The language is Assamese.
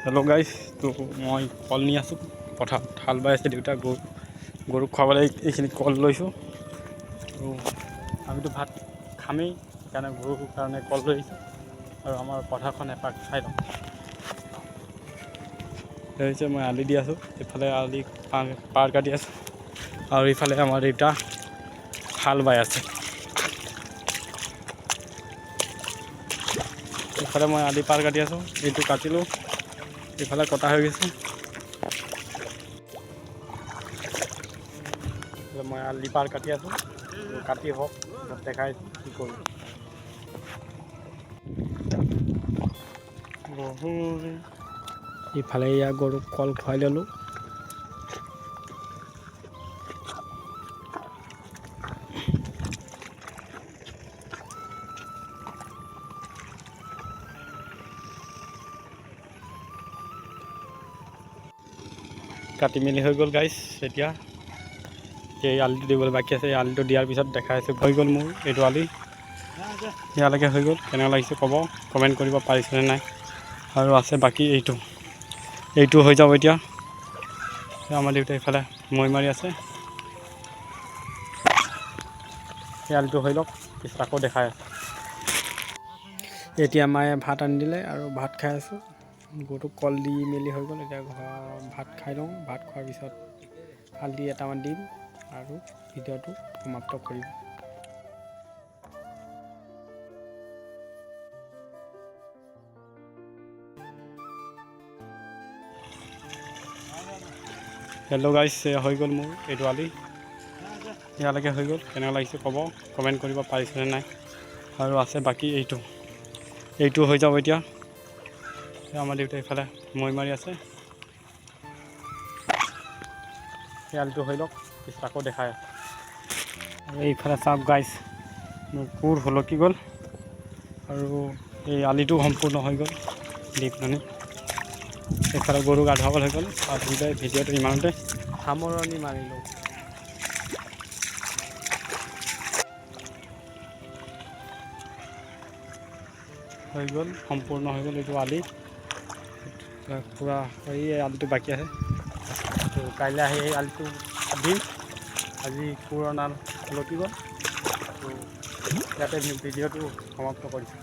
হেল্ল' গাইছ, তো মই কল নি আছোঁ। পথাৰত হাল বাই আছে দেউতা। গৰুক খুৱাবলৈ এইখিনি কল লৈছোঁ। আৰু আমিতো ভাত খামেই, সেইকাৰণে গৰুৰ কাৰণে কল লৈ আহিছোঁ। আৰু আমাৰ পথাৰখন এপাক চাই লওঁ। হৈছে, মই আলি দি আছোঁ। এইফালে আলি পাৰ কাটি আছোঁ আৰু ইফালে আমাৰ দেউতা হাল বাই আছে। এইফালে মই আলি পাৰ কাটি আছোঁ। এইটো কাটিলোঁ, এইফালে কটা হৈ গৈছে। মই আলি পাৰ কাটি আছোঁ। কাটি হওক, দেখাইছোঁ কি কৰোঁ। ইফালে ইয়াৰ গৰুক কল খুৱাই ল'লোঁ। কাটি মেলি হৈ গ'ল গাইছ। এতিয়া এই আলিটো দিবলৈ বাকী আছে। এই আলিটো দিয়াৰ পিছত দেখাই আছোঁ। হৈ গ'ল মোৰ এইটো আলি, ইয়ালৈকে হৈ গ'ল। কেনেকুৱা লাগিছে ক'ব, কমেণ্ট কৰিব, পাৰিছেনে নাই। আৰু আছে বাকী এইটো, এইটো হৈ যাব। এতিয়া আমাৰ দেউতা ইফালে মৈ মাৰি আছে। এই আলিটো হৈ লওক, পিছত আকৌ দেখাই আছে। এতিয়া মায়ে ভাত আনি দিলে আৰু ভাত খাই আছোঁ। গৰুক কল দি মেলি হৈ গ'ল। এতিয়া ঘৰ ভাত খাই লওঁ। ভাত খোৱাৰ পিছত হালধি এটামান দিম আৰু ভিডিঅ'টো সমাপ্ত কৰিম। হেল্ল' গাইছ, হৈ গ'ল মোৰ এইটো আলি, ইয়ালৈকে হৈ গ'ল। কেনেকুৱা লাগিছে ক'ব, কমেণ্ট কৰিব, পাৰিছেনে নাই। আৰু আছে বাকী এইটো, এইটো হৈ যাব। এতিয়া আমাৰ দেউতা ইফালে মৈ মাৰি আছে। এই আলিটো হৈ লওক, পিছত আকৌ দেখাই আছে। আৰু এইফালে চাওক গাইছ, মোৰ কোৰ সলকি গ'ল আৰু এই আলিটো সম্পূৰ্ণ হৈ গ'ল দি পেলানি। এইফালে গৰু গা ধুৱাবলৈ হৈ গ'ল। আৰু ভিডিঅ'টো ইমানতে সামৰণি মাৰিলোঁ। হৈ গ'ল, সম্পূৰ্ণ হৈ গ'ল এইটো আলি পূৰা। এই আলিটো বাকী আছে, তো কাইলৈ আহি এই আলিটো দিম। আজি কোৰনাল সলকি গ'ল, তো ইয়াতে ভিডিঅ'টো সমাপ্ত কৰিছোঁ।